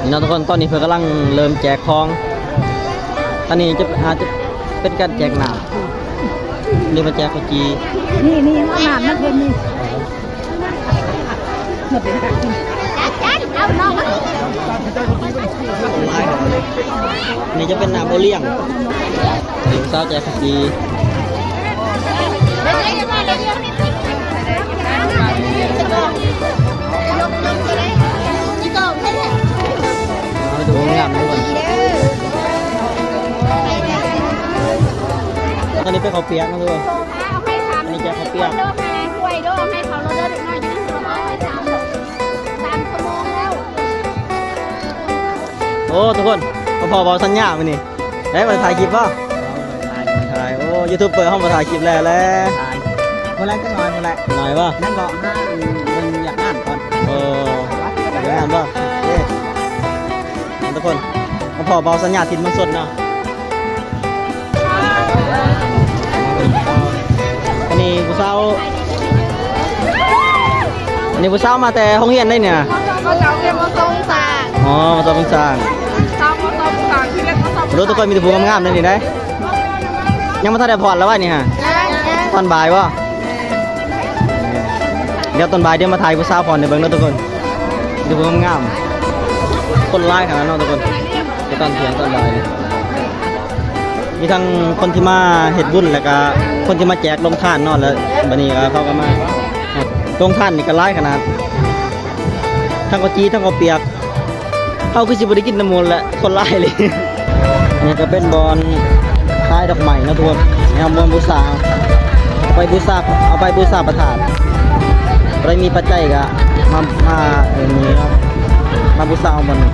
ເນາະທຸກຄົນ ຕອນນີ້ເພິ່ນກຳລັງເລີ່ມແຈກຂອງ. ອັນນີ້ຈະ ອາດຈະເປັນການແຈກນ້ຳ ນີ້ມາແຈກເຂົ້າຈີ່. ນີ້ ນີ້ ນ້ຳນະເພິ່ນນີ້ ນີ້ຈະເປັນນ້ຳໂອລ້ຽງ ນີ້ສາວແຈກເຂົ້າຈີ່. ເອົາ ດູງາມເດ້ ອັນນີ້ເປັນເຂົ້າປຽກເນາະທຸກຄົນ ອັນນີ້ແຈກເຂົ້າປຽກ. ໂອ້ ທຸກຄົນ ມາພໍ້ເບົາສັນຍາມື້ນີ້ ໄດ້ມາຖ່າຍຄລິບບໍ່? ຖ່າຍ ໂອ້ ຢູທູບເປີເຮົາມາຖ່າຍຄລິບແລ້ວແຫຼະ. ມື້ແລກຈັກໜ້ອຍ ມື້ແລກ ໜ້ອຍບໍ່? ແມ່ນບໍ່? ຫາ ເບິ່ງວຽກງານກ່ອນ. ເອີ ວຽກງານບໍ່? ເອີ ທຸກຄົນ ມາພໍ້ເບົາສັນຍາ ຖິ່ນເມືອງຊົນເນາະ. ອັນນີ້ຜູ້ສາວ ອັນນີ້ຜູ້ສາວມາແຕ່ໂຮງຮຽນໃດນີ້ນະ? ມສ ໂຮງສ້າງ. ອໍ ມສ ໂຮງສ້າງ. ມສ ໂຮງສ້າງ ທີ່ເຮັດ ມສ ໂຮງສ້າງ. ໂອ້ ທຸກຄົນ ມີແຕ່ຜູ້ງາມໆ ໃນນີ້ໄດ໋. ຍັງບໍ່ທັນໄດ້ຟ້ອນລະຫວານີ້ຫະ? ຍັງ ຍັງ. ຕອນບ່າຍບໍ່? ດຽວຕອນບ່າຍ ດຽວມາຖ່າຍຜູ້ສາວຟ້ອນໃຫ້ເບິ່ງເດີທຸກຄົນ. ມີແຕ່ຜູ້ງາມໆ ຄົນຫຼາຍຂະໜາດເນາະທຸກຄົນ ແຕ່ຕອນທ່ຽງຕອນບ່າຍນີ້. ມີທັງຄົນທີ່ມາເຮັດບຸນ ແລ້ວກະຄົນທີ່ມາແຈກໂຮງທານເນາະ ແລ້ວບັດນີ້ກະເຂົາກະມາໂຮງທານນີ້ກະຫຼາຍຂະໜາດ ທັງເຂົ້າຈີ່ ທັງເຂົ້າປຽກ. ເຮົາຄືຊິບໍ່ໄດ້ກິນນຳໝູ່ແຫຼະ ຄົນຫຼາຍເລີຍ. ນີ້ກະເປັນບ່ອນຂາຍດອກໄມ້ເນາະທຸກຄົນ ເອົາມາບູຊາ ເອົາໄປບູຊາ ເອົາໄປບູຊາພະທາດ. ໃຜມີປັດໄຈກະມາ ມາ ເອີ ນີ້ເນາະ ມາບູຊາເອົາບ່ອນນີ້.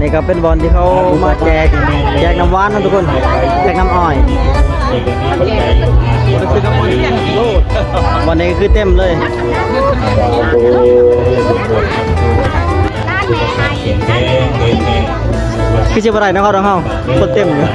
ນີ້ກະເປັນບ່ອນທີ່ເຂົາມາແຈກ ແຈກນ້ຳຫວານເນາະທຸກຄົນ ແຈກນ້ຳອ້ອຍ. ບ່ອນນີ້ຄືເຕັມເລີຍ ຄືຊິບໍ່ໄດ້ເນາະ ເຮົາ ຄົນເຕັມຢູ່.